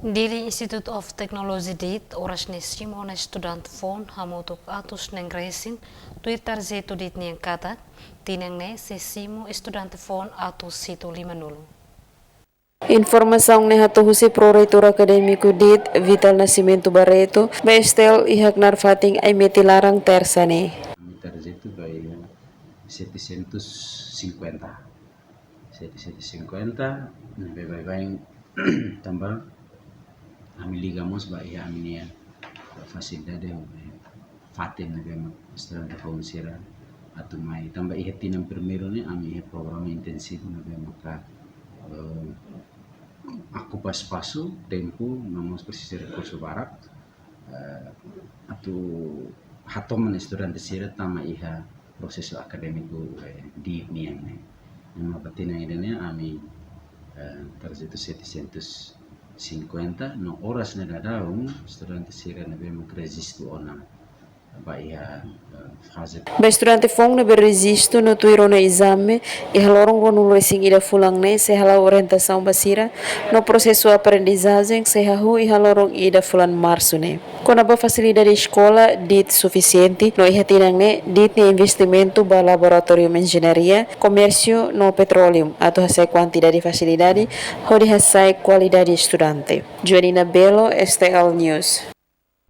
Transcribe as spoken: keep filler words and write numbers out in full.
Dili Institute of Technology DIT oras ne'e simu ona estudante foun hamutuk atus neen resin, tuir tarjetu DIT nian katak tinan ne'e sei simu estudante foun atus hitu lima-nulu. Informasaun ne'e hato'o husi Pró-Reitór Akadémiku DIT, Vital Nascimento Barreto, ba STL iha knaar fatin Aimeti laran Tersa ne'e. Ami tarjetu ba iha setecentos e cinquenta. Setecentos e cinquenta, ne'ebé baibain tanba ami liga mós ba iha ami-nia fasilidade, eh, fatin ne'ebé mak estudante foun sira atu mai. Tanba iha tinan primeiru ne'e ami iha programa intensivu ne'ebé maka, eh, okupa espasu, tempu, no mós presiza rekursu barak, eh, atu hatoman estudante sira tama iha prosesu akadémiku, eh, DIT nian ne'e. Ema ba tinan ida-ne'e ami, eh, tarjetu setecentos e cinquenta, no oras ne'e daudaun estudante sira ne'ebé mak rejistu ona ba iha, eh, faze. Ba estudante foun ne'ebé rejistu no tuir ona ezame iha loron ruanulu-resin-ida fulan ne'e sei hala'o orientasaun ba sira, no prosesu aprendizajen sei hahú iha loron ida fulan Marsu ne'e. Kona-ba fasilidade eskola, DIT sufisiente, no iha tinan ne'e DIT nia investimentu ba Laboratóriu Enjeñaria, Komérsiu no Petróleu atu hasa'e kuantidade fasilidade hodi hasa'e kualidade estudante. Joanina Belo, STL News.